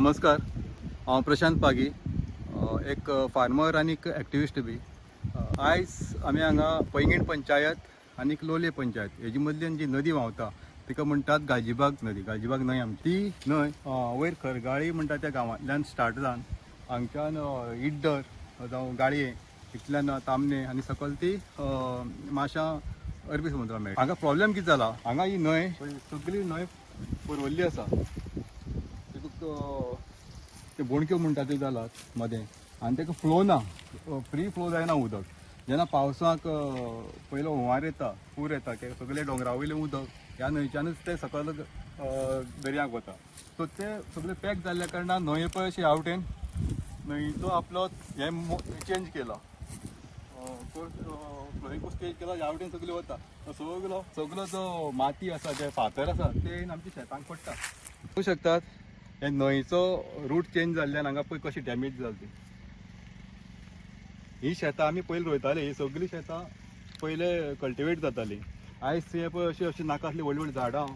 नमस्कार, हांव प्रशांत पागी, एक फार्मर आनी एक एक्टिविस्ट बी. आयज आमी हांगा पैंगीण पंचायत आनी लोलये पंचायत हेजी मदल्यान जी नदी व्हांवता तिका म्हणटात गालजीबाग नदी, गालजीबाग न्हंय आमची. ती न्हंय वयर खरगाळी म्हणटा त्या गांवांतल्यान स्टार्ट जावन हांगच्यान इड्डर जावं गाळये इतल्यान तामणे आनी सकयल ती माशा अरबी समुद्रा मेळटा. हांगा प्रॉब्लेम कितें जाला, हांगा ही न्हंय सगळी न्हंय पुरवल्ली आसा. तितूंत ते बोणक्यो म्हणटा त्यो जालात मदें आनी ताका फ्लो ना, फ्री फ्लो जायना उदक. जेन्ना पावसाक पयलो हुंवार येता, पूर येता, की सगळे दोंगरा वयलें उदक ह्या न्हंयच्यानूच ते सकयल दर्याक वता. सो ते सगळे पॅक जाल्ल्या कारणान न्हंय पळय अशी ह्या वटेन न्हंयचो आपलो हें चेंज केला, फ्लोईंग कोर्स चेंज केला. ह्या वटेन सगळे वता, तो सगलो सगलो जो माती आसा, जे फातर आसा ते आमच्या शेतांक पडटा. पळोवंक शकतात, हे न्हंयचो रूट चेंज जाल्ल्यान हांगा पळय कशी डॅमेज जाली ती. ही शेतां आमी पयलीं रोयताले, ही सगळीं शेतां पयले कल्टिवेट जातालीं. आयज हे पळय अशी अशी नाका आसलीं व्हडलीं व्हडलीं झाडां,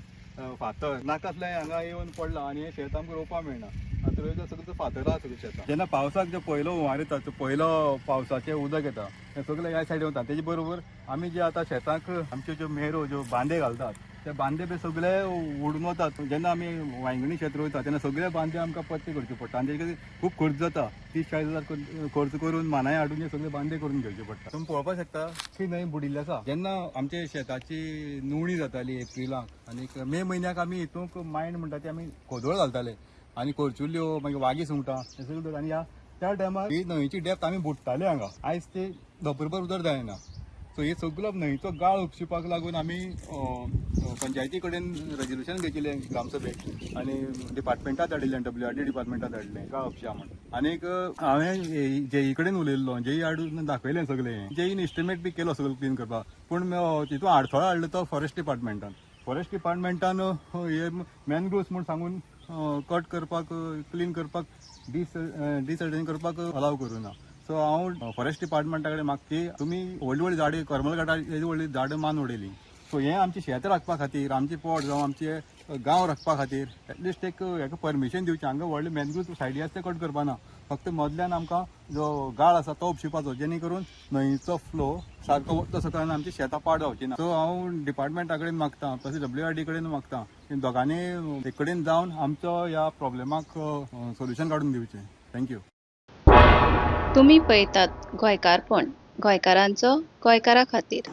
फातर नाका आसलें हांगा येवन पडलां आनी हें शेत आमकां रोवपाक मेळना. आतां रोयता सगळें फातरां सगळीं शेतां. जेन्ना पावसाक जो पयलो हुंवार येता, तो पयलो पावसाचें उदक येता, तें सगळें ह्या सायडीन वता. तेजे बरोबर आमी जे आतां शेतांक आमच्यो ज्यो मेरो, ज्यो बांदे घालतात, ते बांदे बी सगळे उडून वतात. जेन्ना आमी वांयगणी शेत रोयता तेन्ना सगळे बांदे आमकां परते करचे पडटा आनी तेजे खातीर खूब खर्च जाता. 30-40 हजार खर्च करून मानाय हाडून हे सगळे बांदे करून घेवचे पडटा. तुमी पळोवपाक शकता की न्हंय बुडिल्ली आसा. जेन्ना आमचे शेताची नुवणी जाताली एप्रिलाक आनी मे म्हयन्याक, आमी हितूंक मायंड म्हणटा ते आमी खोदोळ घालताले आनी करचुल्यो, मागीर वागी सुंगटां हे सगळें. आनी ह्या त्या टायमार ही न्हंयची डेप्थ आमी बुडटाले हांगा. आयज ते धबरभर उदक जायना. सो हे सगलो न्हंयचो गाळ उपशिपाक लागून आमी पंचायती कडेन रेजोल्युशन घेतिल्लें ग्रामसभेक आनी डिपार्टमेंटात धाडिल्लें, डब्ल्यू आर डी डिपार्टमेंटात धाडिल्लें गाळ उपशा म्हण. आनीक हांवें जेई कडेन उलयल्लो, जेई हाडून दाखयलें सगळें, जेईन एस्टिमेट बी केलो सगळें क्लीन करपाक, पूण तितून आडथळो हाडलो तो फॉरेस्ट डिपार्टमेंटान. फॉरेस्ट डिपार्टमेंटान हे मॅनग्रोव्स म्हूण सांगून कट करपाक, क्लीन करपाक, डिसर्टन करपाक अलाव करूं ना. सो हांव फॉरेस्ट डिपार्टमेंटा कडेन मागता की तुमी व्हडली व्हडली झाडां, करमल घाटार येदी व्हडली झाडां मारून उडयली. सो हें आमचें शेत राखपा खातीर, आमचें पोट जावं आमचे गांव राखपा खातीर एटलिस्ट एक हेका परमिशन दिवचें. हांगा व्हडले मॅनग्रोव सायडी आसा ते कट करपा ना, फक्त मदल्यान आमकां जो गाळ आसा तो उपशिपाचो, जेणे करून न्हंयचो फ्लो सारको तसो कारण आमची शेतां पाड जावची ना. सो हांव डिपार्टमेंटा कडेन मागता, तशें डब्ल्यू आर डी कडेन मागता की दोगांनी एक कडेन जावन आमचो ह्या प्रॉब्लेमाक सोल्युशन काडून दिवचें. Thank you. तुमी पळयतात गोंयकारपण, गोंयकारांचो गोंयकारा खातीर.